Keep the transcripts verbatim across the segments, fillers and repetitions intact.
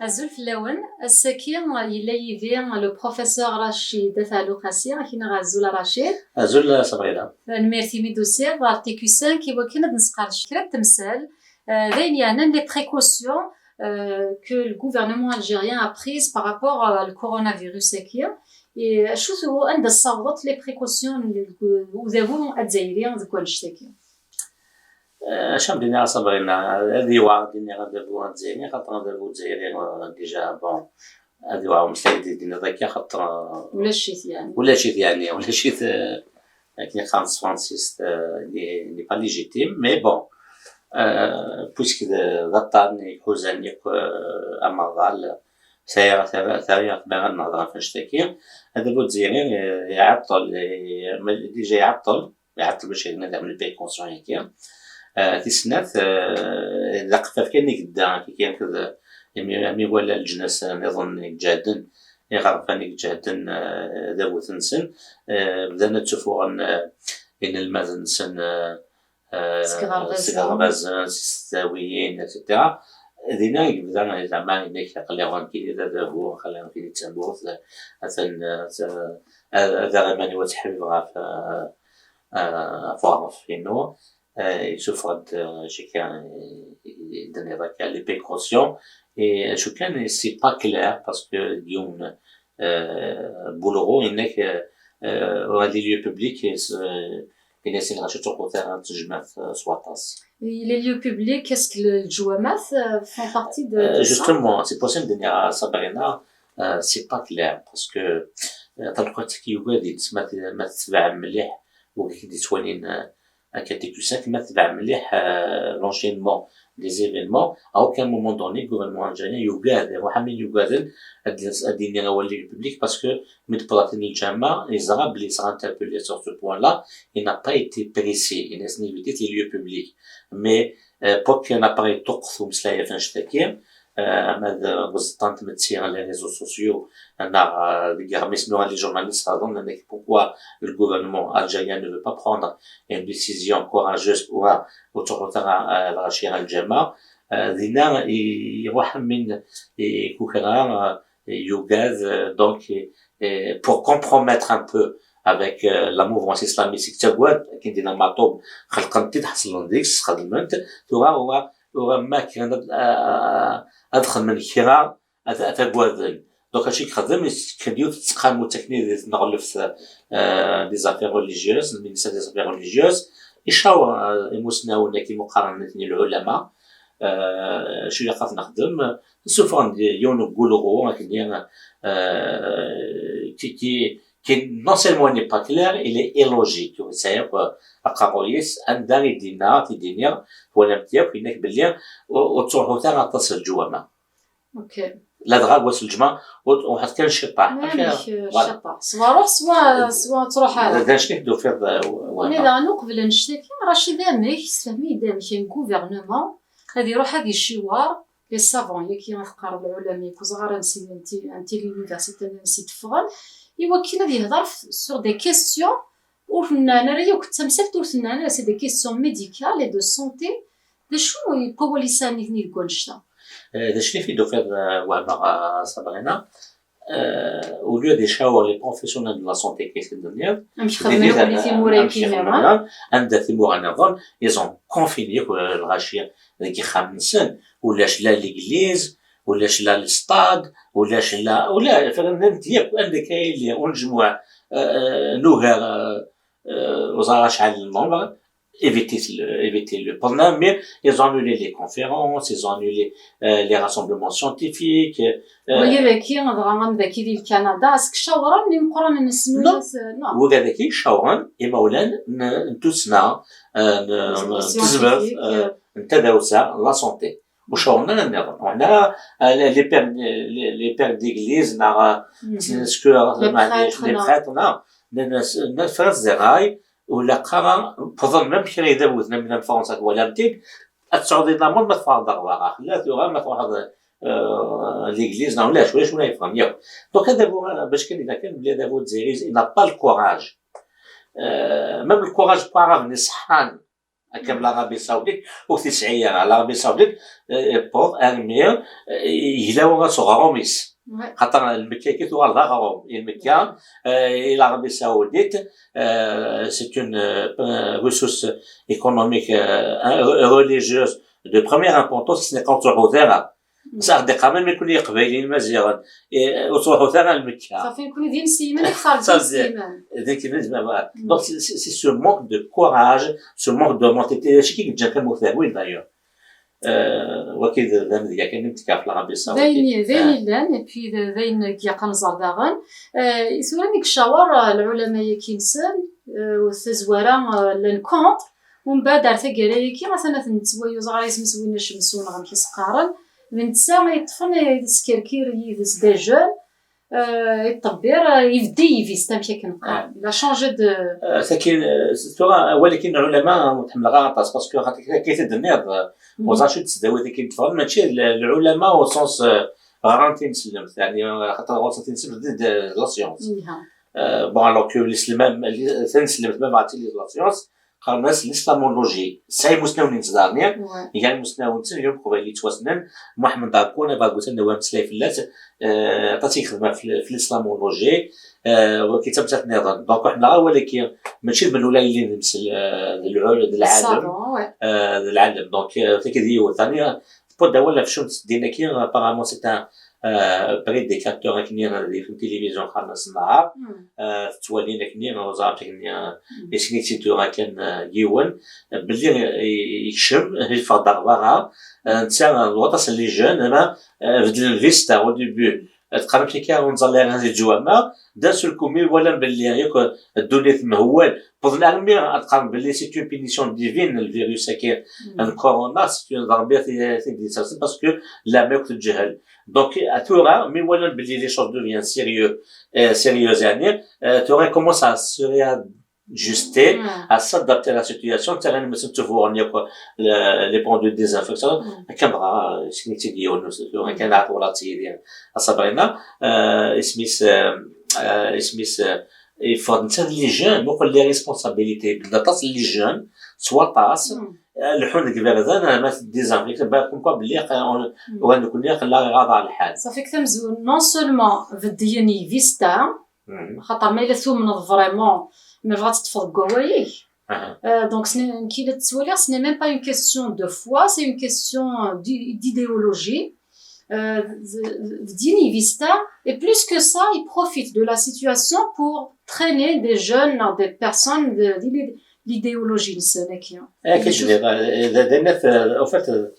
Azul fell-awen. Ass-agi yella yid-i le professeur Rachid At Ɛluqasi. Ad k-iniɣ azul a Rachid. Azul a Sabrina. Tanemmirt imi d-tusiḍ ɣer T Q cinq i wakken ad nesqerdec kra n temsal, euh, d ayen yeɛnan les précautions, euh, que le gouvernement algérien a prises par rapport à le coronavirus-agi. Et acu tu-, anda ssawḍent les précautions n udabu azzayri deg wannect-agi? Eh, acu am d-iniɣ a Sabrina, ad yewɛer ad d-iniɣ adabu azzayri, xaṭer adabu azzayri, eh, déjà, bon, ad yewɛer umeslay i d-tiniḍ akka, xaṭer, eh, ulac-it, yeɛni. Ulac-it, yeɛni, ulac-it, eh, akken i qqaren s tefransist, eh, n'est, n'est pas légitime, mais bon, eh, puisque d, d aṭṭan i iḥuzan yakk, eh, amaḍal, sɛiɣ, sɛiɣ, sɛiɣ tmara ad nehḍer ɣef annect-agi. Adabu azzayri, eh, iɛeṭṭel, eh, ma, déjà iɛeṭṭel, iɛeṭṭel bac ad nɛmel les précautions-agi. Eh, tis snat, eh, d aqeffaf kan i yedda, akka kan akked, imi, imi wala leǧnas nniḍen i iǧehden, iɣerfan i iǧehden, eh, d abu-nsen, eh, bdan ad ttuffuɣen, eh, inelmaden-nsen, eh, eh, seg iɣerbazen. Seg iɣerbazen, si tesdawiyin, et cetera. Dinna i yebda, zeɛma, inek aql-i ɣur-nekkini d adabu, aql-i ɣur-nekkini d tamurt, atan, eh, ad, ad aɣ iman-iw ad ttḥibbeɣ ɣef, eh, eh, ɣef uɣref-inu. Eh, yessufeɣ-d, eh, acu kan, eh, i d-tenniḍ akka, les précautions. Et acu kan, c'est pas clair, parce que yiwen, eh, Boulero, inek, eh, eh, les lieux publics, eh, ini-as i lɣaci ur ttruḥut ara ar tejmaɛt, eh, s waṭas. Et les lieux publics, est-ce que le, leǧwamat, euh, font partie de, euh, de ça? Justement, c'est pour ça que, Sabrina, euh, c'est pas clair, parce que, euh, tant que yugad-itt, ma t-, ma tetbeɛ mliḥ, wigi i d-yettwalin, euh, akka T Q cinq, ma tetbeɛ mliḥ, euh, l'enchaînement des événements, à aucun moment donné, le gouvernement algérien yugad, iruḥ am win yugaden, ad d-, ad d-yini awal i le public, parce que mi d-tewweḍ lǧameɛ, yeẓra belli sera interpellé sur ce point-là, il n'a pas été précis, il a évité les lieux publics. Mais, euh, pour qu'un appareil ṭṭuqqet umeslay ɣef annect-agi, euh, ama d, euh, uẓeṭṭa n tmetti, les réseaux sociaux, neɣ, euh, deg yiɣmisen, les journalistes, qqaren-ak pourquoi le gouvernement algérien ne veut pas prendre une décision courageuse pour, euh, ur ttruḥut ara, euh, lɣaci ɣer lǧameɛ. Euh, dinna i, iruḥ am win i, ikukra, euh, yugad, euh, donc, euh, pour compromettre un peu avec, euh, la mouvance islamiste, tettagad, akken dinna Meɛṭub, xelqen-t-id, ḥeṣlen deg-s, xedmen-t, tura ur, ur am akken ad, ad, ad xedmen kra, ad, ad t-agaden. Donc, acu i yexdem, yettekk-d yiwet n tseqqamut akken i di tneɣleft, euh, des affaires religieuses, le ministère des affaires religieuses, icawer, euh, imusnawen, akken i qqaren nitni lɛulama, euh, acu ilaq ad nexdem, Suffɣen-d yiwen n wulɣu, akken, euh, qui, qui, qui non seulement n'est pas clair, il est illogique. Ur yesɛi akk aqerruy-is, anda i d-yenna, ad t-id-iniɣ, twalam-t yakk, yenna-k belli ur, ur ttruḥut ara aṭas leǧwama. Ok. Ladɣa deg wass n lǧemɛa, ur, ruḥet kan ciṭṭaḥ. Amek, euh, voilà. Ciṭṭaḥ. Swa ruḥ, swa, swa ur ttruḥ ara. D, d acu i d-tufiḍ, euh, wahma? Nniḍen uqbel annect-agi, Racid, amek, sefhem-iyi-d amek un gouvernement ad iruḥ ad iciwer les savants, yagi i teqqareḍ lɛulama, ur ẓriɣ ara ansi, anti, anti l'université ansi d-ffɣen, i wakken ad yehder f-, sur des questions ur tennan ara yakk d tamsalt, ur tennan ara, c'est des questions médicales et de santé. D acu n wawal yesɛan nitni deg wannect-a? Eh, d acu i d-tufiḍ, eh, wehmeɣ, eh, Sabrina? Eh, au lieu de icawer les professionnels de la santé, kif i d-tenniḍ, amek xedmen akk timura-agi nniḍen, anda timura nniḍen, ils ont confiné yakk, eh, lɣaci deg yixxamen-nsen, ulac la l'église, ulac la le stade, ulac la, ula, fernen-t yakk, anda akka yili unejmuɛ, eh, eh, n ugar, eh, eh, ur ẓriɣ acḥal n nombre, éviter le, éviter le problème, mais ils ont annulé les conférences, ils ont annulé, euh, les rassemblements scientifiques, euh, wagi dagi, dɣa am dagi di Lkanada, est-ce que cawren imeqqranen-nsen? Non. Wagi dagi cawren imawlan n, n tussna, euh, n, n tezmert, euh, n tadawsa, la santé. Ur cawren ara nniḍen. Ur cawren ara, euh, les, les pères, les, les pères d'église, neɣ, euh, les prêtres, neɣ, nnan-as, nnan-as, ula qqaren, wwḍen même kra idawten, am, am Fransa, twalam-t-id, ad tesɛuḍ idammen ma teffɣeḍ ɣer berra, xella tura ma truḥeḍ, euh, l'église, neɣ ulac, ulac win ara yeffɣen yakk. Donc, adabu, bac kan, yella kan belli adabu azzayri, il n'a pas le courage. Euh, même le courage n waɛrab-nni ṣeḥḥan, Comme l'Arabie Saoudite, ur t-yesɛi ara. L'Arabie Saoudite, euh, pour armi, euh, yella waɣas uɣrum-is. Xaṭer Lmekka-agi tuɣal d aɣrum. Lmekka, euh, et l'Arabie Saoudite, euh, c'est une, euh, ressource économique, euh, religieuse de première importance, c'est quand on Ça, d iqamen mi kun Iqbayliyen Imaziɣen, eh, ur ttruḥut ara ar Mekka. Safi, nekni d imsimen, iktar d imsimen. Donc, c'est, c'est, c'est ce manque de courage, ce manque de mentalité, d acu i yeǧǧan tamurt ar win, d'ailleurs. Euh, waki d, d amedya kan i d-tekka ɣef l'Arabie Saoudite. D ayen, d ayen yellan, et puis d, d ayen i ilaq ad nẓer daɣen. Euh, tura mi yeccawer, euh, lɛulama-agi-nsen, euh, tazwara, euh, llan contre, umbeɛd ar taggara-agi, atan ad ten-nettwayuẓ ɣer isem-is win acemsun, neɣ amek i s-qqaren, d netta i yeṭṭfen, i yeskerkir yid-s d ajel, euh, iṭṭebbir, euh, ibeddi yivist, amek akken qqaren. Il a changé de... Euh, sakin, euh, tura, awal-agi n lɛulama, ur t-ḥemmleɣ ara aṭas, parce que xaṭi akka i t-id-tenniḍ, euh, ur ẓriɣ acu d tesdawit-agi i d-ffɣen, mačči d lɛulama au sens, euh, ɣran tineslemt, yeɛni, euh, xaṭer ɣur-sen tineslemt d, d la science. Euh, bon, alors que l'islam, li-, tineslemt, ma bɣa tili d la science, qqaren-as l'islamologie. Tesɛa imusnawen-nnes daɣen, gar imusnawen-nsen, yiwen uqbayli yettwassnen, Muḥemmed Akoun, bɣiɣ ad ameslay fell-as, euh, aṭas i yexdem ɣef l-, ɣef l'islamologie, euh, wagi d tamettant nniḍen. Donc, ḥemmleɣ awal-agi, mačči d Menwala Yelli d imsel-, euh, d lɛul-, d lɛalem, euh, d lɛalem. Donc, euh, tagi d yiwet. Thani, tewwi-d awal ɣef ccumt ddin-agi, apparemment, c'est un, euh, prédicateur, akken i di tilivizyu qqaren-as nnhar, euh, tettwalin akken i, ur ẓriɣ amek akken i, euh, isem-is tura kan, euh, yiwen, euh, belli, euh, yekcem, yeffeɣ-d ɣer berra, euh, netta, euh, d waṭas n les jeunes, ama, euh, beddlen vista au début, euh, teqqaren akka ur nẓalli ara di ddwa, ama d'un seul coup mi walan belli yakk, euh, ddunit mehwal, wwḍen armi ad qqaren belli c'est une punition divine, lvirus-agi n corona, c'est une, d Rebbi i t-, i t-id-yessersen, parce que leɛma yakk teǧǧehel. Donc, euh, tura, mi walan belli les choses deviennent sérieux, euh, sérieuses, yeɛni, euh, tura, ils commencent à se réajuster, à s'adapter à la situation, ttaɣen iman-nsen ttufuɣen yakk, euh, les points de désinfection, akka dɣa, euh, sken-itt-id yiwen, tura kan ɛad twalaḍ-tt yid-i, a Sabrina, euh, isem-is, euh, euh, isem-is, euh, yeffeɣ-d netta d les jeunes, muqel les responsabilités, yebded aṭas n les jeunes, s waṭas, euh, leḥḥun deg iberdan, ma désinfecter, comme quoi belli, euh, on, wa nekkni aql-aɣ iɣaḍ-aɣ lḥal. Safi, deg tamezwarut, non seulement beddlen i vista, xaṭer ma yella tumneḍ vraiment, ma tebɣa ad teṭṭfeḍ deg wawal-ik. Euh, donc, ce n'est, nekk la ttwaliɣ, ce n'est même pas une question de foi, c'est une question d'i-, d'idéologie. Euh, d-, d-, beddlen i vista, et plus que ça, ils profitent de la situation pour traîner des jeunes, des personnes de, de l'idé-, l'idéologie-nsen, euh, d, d, d, en fait, euh,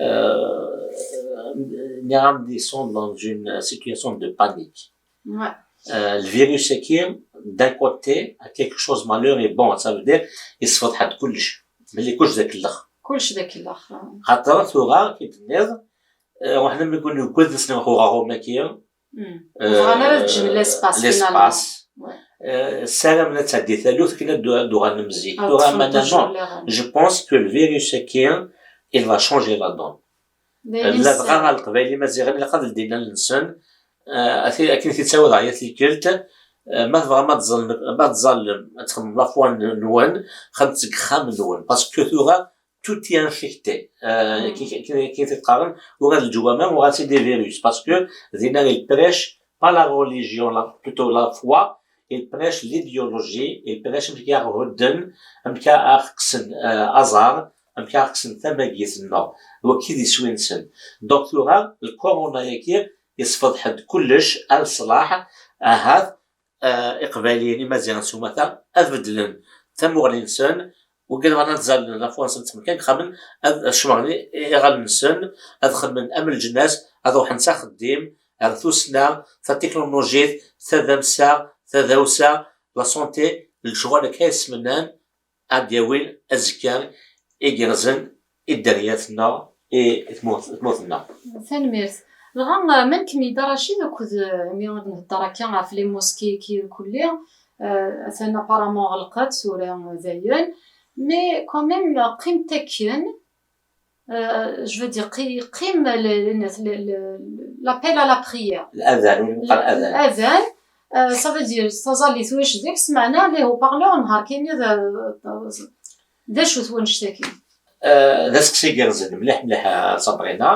euh, ils sont dans une situation de panique. Euh, lvirus-agi, d'un côté, quelque chose malheur et bon, ça veut dire, yessefḍeḥ-d kullec. Belli kullec d akellex. Kullec d akellex, ah. Xaṭer tura, ki d-tenniḍ, euh, ruḥen am win yugad ad sen-iruḥ uɣrum-agi. Euh, bɣan ara ad ǧǧen l'espace, l'espace. Euh, ssaramen ad tɛeddi taluft, akken ad d-, ad d-uɣalen am zik. Tura, maintenant, je pense que le virus-agi, il va changer la donne. Ladɣa ɣer Leqbayel Imaziɣen, ilaq ad ldin allen-nsen, euh, ati-, akken i t-id-tawiḍ ɣer yat tikkelt, euh, ma tebɣam ad tẓallem, ma tẓallem, ad txedmem la foi-nwen, xedmet-tt deg uxxam-nwen, parce que tura, tout est infecté. Euh, akken, akken, akken i t-qqaren, ula d leǧwama, uɣal-as-d des virus, parce que dinna, ils prêchent pas la religion, la, plutôt la foi, ils prêchent l'idéologie, ils prêchent amek ara ɣ-hudden, amek ara ɣ-kksen, euh, aẓar, amek ara ɣ-kksen tamagit-nneɣ. Wagi d iswi-nsen. Donc tura, lkuruna-agi, yessefḍeḥ-d kullec, ar leṣlaḥ, ahat, euh, Iqbayliyen, Imaziɣen s umata, ad beddlen tamuɣli-nsen, wigi bɣan ad ẓallen la foi-nsen, ttxemmen kan deg ixxamen, ad, ad cemren i-, iɣallen-nsen, ad xedmen am leǧnas, ad ruḥen s axeddim, ar tussna, tatiknulujit, tadamsa, tadawsa, la santé, lecɣal akka yesmennan, ad d-yawin azekka igerrzen i dderya-nneɣ, i tmurt, tmurt-nneɣ. Tanemmirt. Dɣa, ma nekmel-d a Racid akked, euh, mi ad nhedder akka ɣef les mosquées-agi kulli, euh, atan apparemment ɣelqet tura, euh, dayen, mais quand même, qqimet akken, euh, je veux dire, qi-, qim le, le, le, le, l'appel à la prière. L'adan, win yeqqar adan. L'adan, euh, ça veut dire, taẓallit wejdeɣ, smeɛna les haut-parleurs, nehar kan, euh, D acu-t wannect-agi? Ah, d aseqsi igerrzen mliḥ mliḥ, a Sabrina.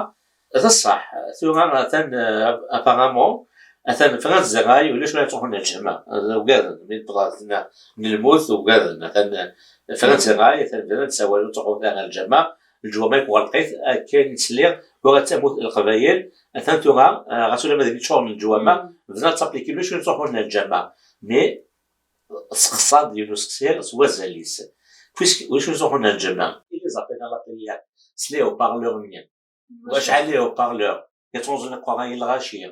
D ṣṣeḥ, tura atan, ah, apparemment, atan Franz Ray, ulac win yettruḥun ar lǧameɛ. Ah, ugaden, mi d-ṭṭlaqen n lmut, ugaden. Atan, ah, Franz Ray, atan bdan ssawal ur ttruḥut ara ar lǧameɛ. Lǧameɛ akk ɣelqit, akken sliɣ, ur ad tamut Leqbayel. Atan tura, ah, ɣas ulamma d win yeččuren lǧameɛ, bdan ad ttaplikin ulac win yettruḥun ar lǧameɛ. Mais, tseqsaḍ yiwen useqsi s wazal-is. Puisque ulac win yettruḥun ar lǧameɛ, i les appels à la prière, s les haut-parleurs-nni. Acḥal les haut-parleurs yettruẓun iqerray i lɣaci.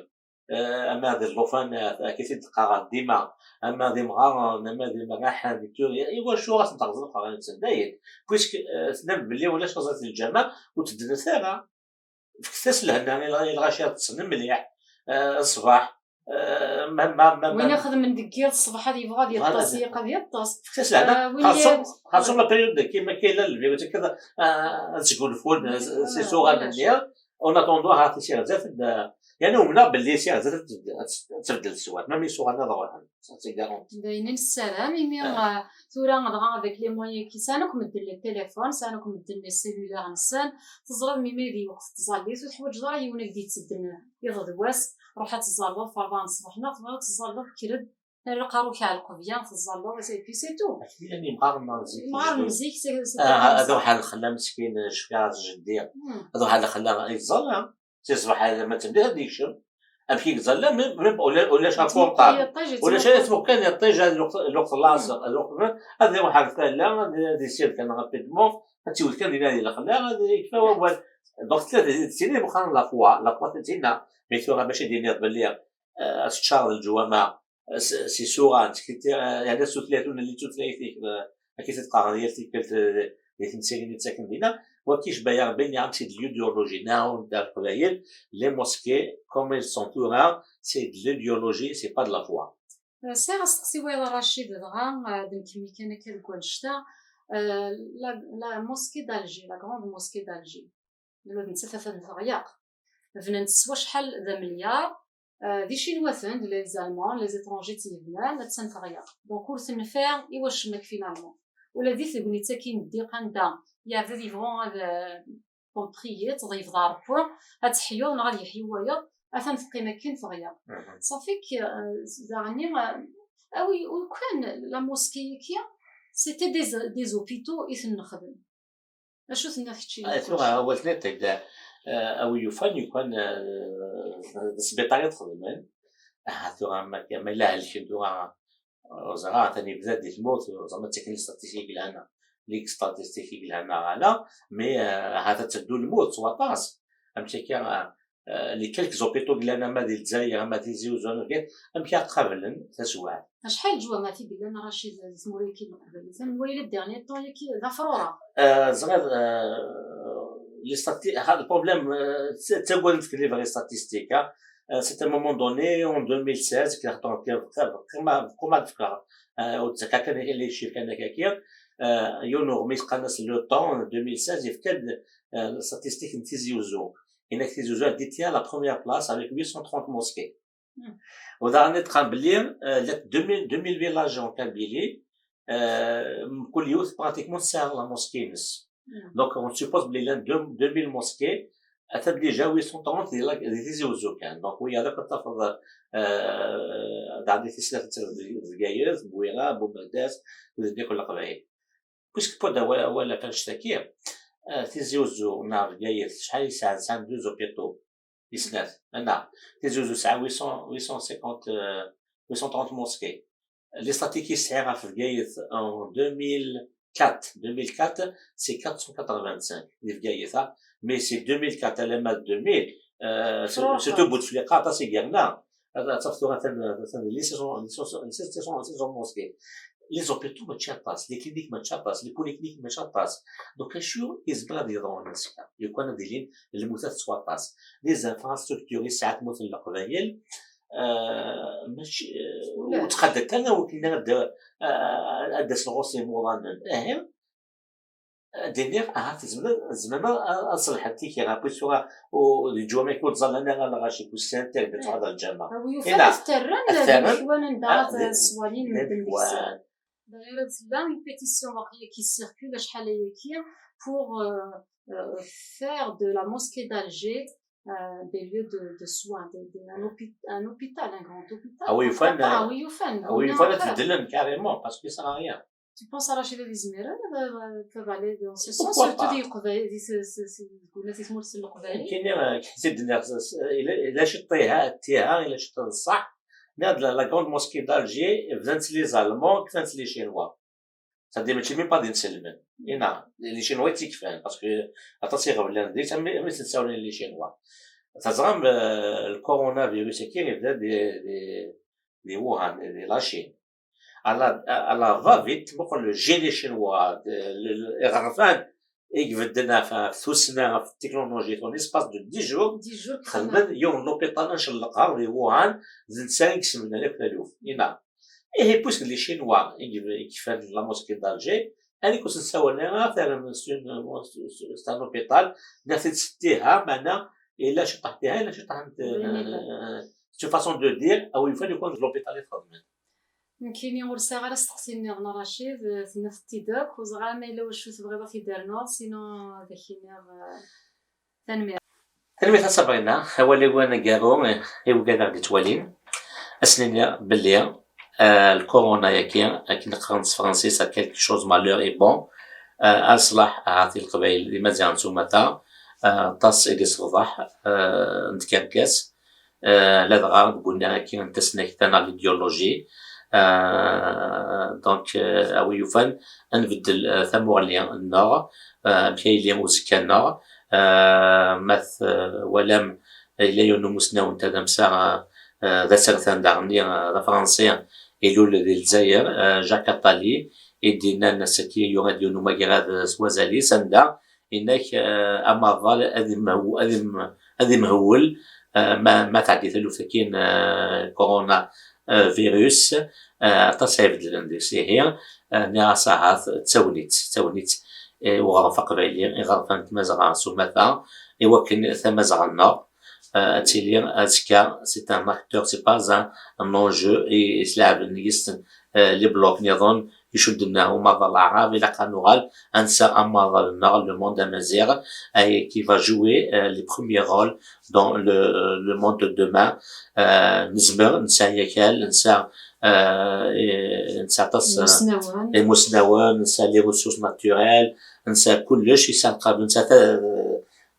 Eh, ama di llufan, eh, akka i t-id-qqaren dima, ama d imɣaren, ama d imerraḥen, di Turi, i wacu ad ten-terẓem iqerray-nsen? Dayen, puisque, eh, tennam belli ulac aẓar di lǧameɛ, ur teddnet ara. Fket-as lehna i lɣ-, i lɣaci ad ṭṭsen mliḥ, eh, ṣṣbeḥ, eh, ma, ma, ma, win ma ixedmen deg yiḍ ṣṣbeḥ ad yebɣu ad yeṭṭes, ad yeṭṭes. Fket-as lehna, ah, win xaṣum, xaṣum la période dagi, ma kayla lbirut akka, ah, ad sgunfun, ah, s, s isuɣan-nni. En attendant, ha, tisiɣzat, ah, yani, umneɣ belli tisiɣzat ad tbed-, ad tbeddel teswiɛt, même isuɣan ad ruḥen. Ça, c'est garanti. D ayen i nessaram, imi, ah, tura dɣa avec les moyens-agi, sɛan akk medden les téléphones, sɛan akk medden les cellulaires-nsen, teẓriḍ mi ma d lweqt n tẓallit, ur teḥwaǧeḍ ara yiwen ad k-d-yettedden iḍ d wass, ruḥ ad tẓalleḍ, ferḍa n ṣṣbeḥ, neɣ tebɣiḍ ad tẓalleḍ, kker-d, err aqerru-k ar lqebya, tẓalleḍ, et puis c'est tout. Akken imɣaren n zik. Imɣaren n zik, c'est, c'est, ah, ad ruḥ ar lexla meskin, cfiɣ jeddi. Hmm. Ad ruḥ ar lexla, yeẓẓal, ah. Si ṣṣbeḥ alamma d tameddit ad d-yekcem. Amek i yeẓẓal? Même, même ula-, ulac aportable. Ulac ara tmuqel, iṭij, ad lweqt, lweqt n laṣer, ad lweqt, ad iruḥ ar tala, ad, ad issired kan rapidement, ad tiwet kan dinna di lexla, ad yekfa wawal. Donc, tella d, d tin i meqqaren la foi, la foi d tinna. Mais tura bac ad d-tiniḍ belli, eh, ad teččareḍ leǧwameɛ, s, s isuɣan, s kti-, eh, yani s tutlayt, ur nelli d tutlayt-ik, eh, akka i t-qqaren yal tikkelt, eh, di temsirin i ttaken dinna. Wagi, icba-yaɣ Rebbi, nniɣ-am, c'est de l'idéologie. Nniɣ-am-d a Leqbayel, les mosquées, comme elles sont tura, c'est de l'idéologie, c'est pas de la foi. Eh, sɛiɣ asteqsi wayeḍ a Racid, dɣa, eh, ad nkemmel kan akka deg wannect-a. Eh, la, la mosquée d'Alger, la grande mosquée d'Alger. Nettat atan teɣleq. Bnan-tt s wacḥal d amelyaṛ, eh, d icinwaten, d les Allemands, les étrangers i tt-yebnan, attan teɣleq. Donc ur tenfiɛ i wacemma finalement. Ula di tegnit-agi n ddiq anda yeɛbed yebɣu ad, eh, pomprier, ad yebḍa Ṛebbi, ad teḥyuḍ neɣ ad yeḥyu wayeḍ, atan teqqim akken teɣleq. Mhm. Ṣafi k-, eh, daɣenni, eh, awi, ur kan la mosquée-agi, c'était des, des hôpitaux i ten-nexdem. Acu tenniḍ kečči? Ah, tura, awal tenniḍ-t-id, eh, a wi yufan, yukan, eh, d sbiṭar i t-xedmen. Aha, tura, ma, ma yella helken, tura, ur ẓriɣ, atan yebda di tmurt, ur ẓriɣ ma ttaken les statistiques yelhan, les statistiques yelhan neɣ ala, mais, eh, ahat ad teddu lmut s waṭas. Amek akka, eh, eh, les quelques hôpitaux yellan ama di Lezzayer, ama di Tizi Uzzu, amek, amek ara qablen taswiɛt? Acḥal n leǧwameɛ i yellan, a Racid, di tmura-agi n Leqbayel? Atan wayla le dernier temps-agi d afrura. Eh, ẓriɣ, eh, les stati-, ha, le problème, eh, tt-, ttaggaden fell-i les vraies statistiques, hein. Eh, c'est à un moment donné, en deux mille seize, kra, kra, kra, kra, kra, eh, ur ttaka kan les chiffres kan akka, eh, yiwen uɣmis qqaren-as Le Temps, en deux mille seize, yefka-d, eh, statistique n Tizi Uzzu. Yenna-k Tizi Uzzu a détient la première place avec huit cent trente mosquées. Hmm. U daɣen i d-qqaren belli, eh, llant deux mille, deux mille villages en Kabylie, eh, mkul yiwet pratiquement tesɛa la mosquée-ines. Hmm. Donc, on suppose belli llant deux, deux mille mosquées, atan déjà huit cent trente di la, di Tizi Uzzu kan. Donc, wiyaḍ akk ad tafeḍ, eh, daɣen di tis snat d Bgayet, Bwira, Bumerdas, d Leqbayel. Puisque wwḍeɣ awal, awal ɣef annect-agi, eh, Tizi Uzzu neɣ Bgayet, acḥal i sɛan? Sɛan deux hôpitaux, i snat, neɣ? Tizi Uzzu tesɛa huit cents, huit cent cinquante, eh, huit cent trente mosquées. Les statistiques i sɛiɣ ɣef Bgayet en deux mille quatre, deux mille quatre, c'est quatre cent quatre-vingt-cinq di Bgayet, ah. Mais c'est deux mille quatre alamma deux mille, eh, surtout Bouteflika aṭas i yerna. Ad, ad tafeḍ tura atan, atan les six cents, les six cents, les six cents, six cents mosquées. Les hôpitaux mačči aṭas, les cliniques mačči aṭas, les polycliniques mačči aṭas. Donc acu i yezmer ad yeḍrun azekka? Lukan ad ilin lmutat s waṭas. Les infrastructures i tesɛa tmurt n Leqbayel, eh, mačči, eh, ur ttqaddat ara wakken ad, eh, ad d-asen ɣur-s imuḍanen. Ahi, ad d-iniɣ, ahat tzemrem, tzemrem ad, ad, ad tṣelḥem tikira, puisque tura, u, leǧwameɛ ur ttẓallan ara lɣaci, puisque c'est interdit ad tṛuḥeḍ ɣer lǧameɛ. Awi yufan ad t-rren d lekwan anda ad swalin medden deg-sen. D'ailleurs, il y a une pétition qui circule, acḥal ayagi, pour euh, euh, faire de la mosquée d'Alger euh, des lieux de, de soins, des, des- un, hôpi- un hôpital, un grand hôpital. Ah oui, Un il faut un- papa, oui, il faut un- Ah oui, il on faut a la peur. Tedlen carrément, parce que ça sert à rien. Tu penses à Rachid Izmir, euh, peuvent aller dans ce Pourquoi sens, surtout pas? les Qbaï- c'est- c'est- c'est- c'est- c'est les Qbaï. كاين كاين سيدنا، الا الا شطيها تيها الا شطيها الصح. ناض la grande mosquée d'Alger, بدات les Allemands, كانت les Chinois. صافي ماشي من بعد نسلمن. هنا les Chinois تيكفان parce que aṭas iɣeblan ديك مي تنساو les Chinois. تزغم الكورونا فيروس كي يبدا دي دي دي ووهان دي la Chine. على على va vite مقل le génie chinois, iɣerfan i ibeddlen ɣef tussna, ɣef technologie, en espace de dix jours Dix jours, خدمن يوم l'hôpital نشلقها les ووهان, d netta i يسمن عليك تلوف. هنا ايه بوسك les Chinois يكفان la mosquée d'Alger. انا كنت نساوي لها فعلا c'est un hôpital, ناخذ ستيها معنا الا شطحتيها الا شطحت c'est une façon de dire, او يفعل يكون l'hôpital يتخدم. Nekkini ur sɛiɣ ara asteqsi nniḍen a Rachid, tenniḍ-t-id akk, ur ẓriɣ ara ma yella wacu tebɣiḍ ad t-id-ternuḍ, sinon ad ak-iniɣ eh, tanemmirt. Tanemmirt a Sabrina, awal-iw aneggaru i wigad aɣ-d-ittwalin, ad sen-iniɣ belli eh, lkuruna-agi, akken qqaren s tefransist, quelque chose malheur est bon, eh, a leṣlaḥ ahat i Leqbayel d Imaziɣen s umata, eh, aṭas i d-iṣebḍeḥ eh, n tkerkas, eh, ladɣa deg unnar-agi n tasnakta neɣ l'idéologie. Eh, donc eh, a wi yufan ad nbeddel eh, tamuɣli-nneɣ, eh, amek ay yili uzekka-nneɣ. Eh, ma twalam yella yiwen n umusnaw n tadamsa, eh, d asertan daɣen-nni eh, d afransi, ilul di Lezzayer, eh, Jacques Attali, i d-yennan ass-agi yura-d yiwen n umagrad eh, s wazal-is, anda inak eh, amaḍal ad imhew- ad im- ad imhewwel eh, ma ma tɛeddi taluft-agi n eh, corona eh, virus, eh, aṭas ay ibeddlen deg-s. Ihi eh, nniɣ-as ahat d tagnit, d tagnit eh, i uɣref aqbayli, iɣerfan n tmazɣa s umata, i wakken tamazɣa-nneɣ eh, ad tili azekka c'est un acteur, c'est pas un, un enjeu i yettlaɛben yis eh, les blocs nniḍen icudden umaḍal aɛrab. Ilaq ad nuɣal ad nseɣ amaḍal-nneɣ, le monde amaziɣ, eh, qui va jouer eh, les premiers rôles dans le, le monde de demain. Eh, nezmer nesɛa yakal, nesɛa eh, eh, nesɛa aṭas eh, Imusnawen. Imusnawen, nesɛa les ressources naturelles, nesɛa kullec, yesɛa lqabel, nesɛa ta-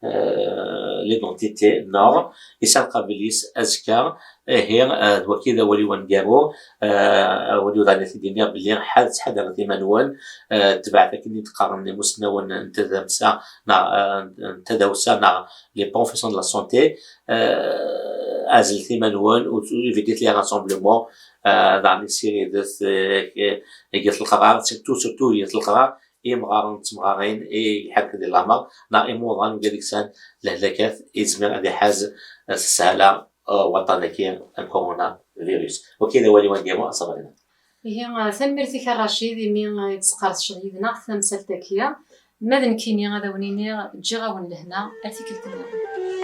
eh, l'identité-nneɣ, yesɛa lqabel-is azekka. Ihi eh, d waki d awal-iw aneggaru, eh, awal-iw daɣen ad t-id-iniɣ belli ḥad- ttḥadaret iman-nwen, eh, tebɛet akken i d-qqaren imusnawen n tadamsa neɣ eh, n tadawsa neɣ les professionnels de la santé, eh, azlet iman-nwen, ur évitez les rassemblements, eh, daɣen essiredet eh, get leqrar, surtout surtout get leqrar i yemɣaren d temɣarin i iḥerken di lamer neɣ imuḍan wigad iksan lehlakat, yezmer ad iḥaz eh, s sshala eh, waṭṭan-agi n corona virus. Waki d awal-iw aneggaru a Sabrina. Ihi eh, tanemmirt-ik a Rachid imi eh, i d-tesqerdceḍ yid-neɣ tamsalt-agi. Ma d nekkini ad awen-iniɣ ǧǧiɣ-awen lehna ar tikkelt-nniḍen.